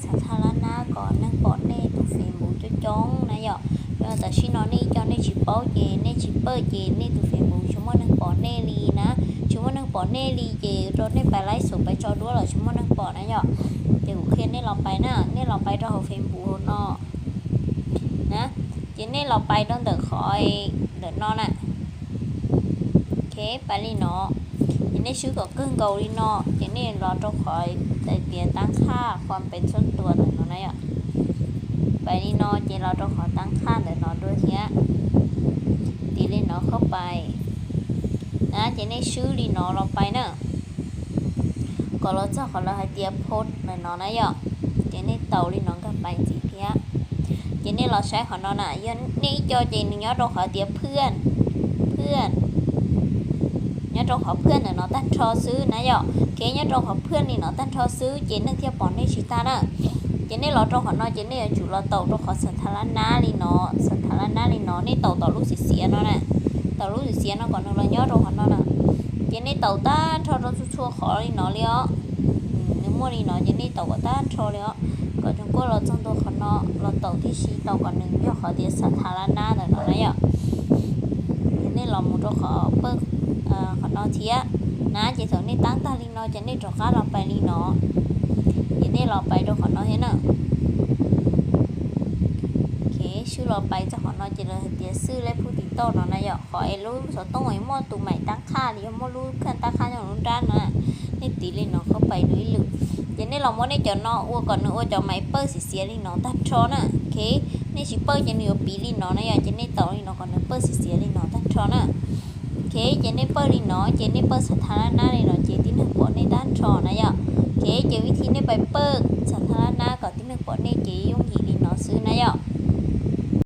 xav tha lab nab kom neeg pom nej tus Facebook coob coob na yom. Tam sim no nej ib co nej tsis paub ces nej tsis pawj ces nej tus Facebook tsis muaj neeg pom nej li na. Tsis muaj neeg pom nej li ces rau nej pais live xus pais tso duab los tsis muaj neeg pom na yom. Ces kuv qhia nej los pais na, nej los pais rau hauv Facebook no na, ces nej los pais rau ntawm qhov ntawm no na. Ok, pais li no, ces nej swb kom kawg nkaus li no, ces nej los rau qhov tias tab qhaj qhov pes txhua tua ntawm no na yom. Pais li no ces los rau qhov tab qhaj ntawm no dua thiab, tiv li no khab pais na, ces nej swb li no los pais na, kom los txog qhov lawv hais tias post ntawm no na yom. Ces nej taus li no nkag pais ntxiv thiab. Ces nej los saib qhov no na, yog nej ib co ces nws nyob rau qhov tias phwaj, phwaj, nyob rau qhov phwaj ntawm no tag nrho xwb na yom. Kev nyob rau qhov phwaj li no tag nrho xwb ces neeg thiaj pom nej tsis tag na. Ces nej los rau qhov no ces nej yuav tsum los taus rau qhov xav tha lab nab li no, xav tha lab nab li no, nej taus tom lub xiav xiav no na, taus lub xiav xiav no kom nws los nyob rau qhov no na. Ces nej taus tag nrho rau txhua txhua qhov li no li os. Nws muaj li no ces nej taus kom tag nrho li os, kom tsoos kuaj los txog ntua qhov no los taus tib si, taus kom nws yog qhov tias xav tha lab nab ntawm no na yom. Ces nej los mus rau qhov pawj qhov no thiab na, ces thaum nej tab tag li no ces nej rov qab los pais li no, ces nej los pais rau qhov no thiab na. Swb los pais txog qhov no ces lawv hais tias xwb lej phub tim toj no na yom, qhov es lub xov tooj es muaj tus maim tab qhaj li, yog muaj lub kheej tab qhaj nyob lub nrab no na. Nej tiv li no khab pais dua ib lwm, ces nej los muab nej cov no ua kom nws ua cov maim pawj xiav xiav li no tag nrho na. Ok, nej tsis pawj ces nws yuav piv li no na yom, ces nej taus li no kom nws pawj xiav xiav li no tag nrho na. Ok, ces nej pawj li no ces nej pawj xav tha lab nab li no ces tib neeg pom nej tag nrho na yom. Ok, ces vim li nej pais pawj xav tha lab nab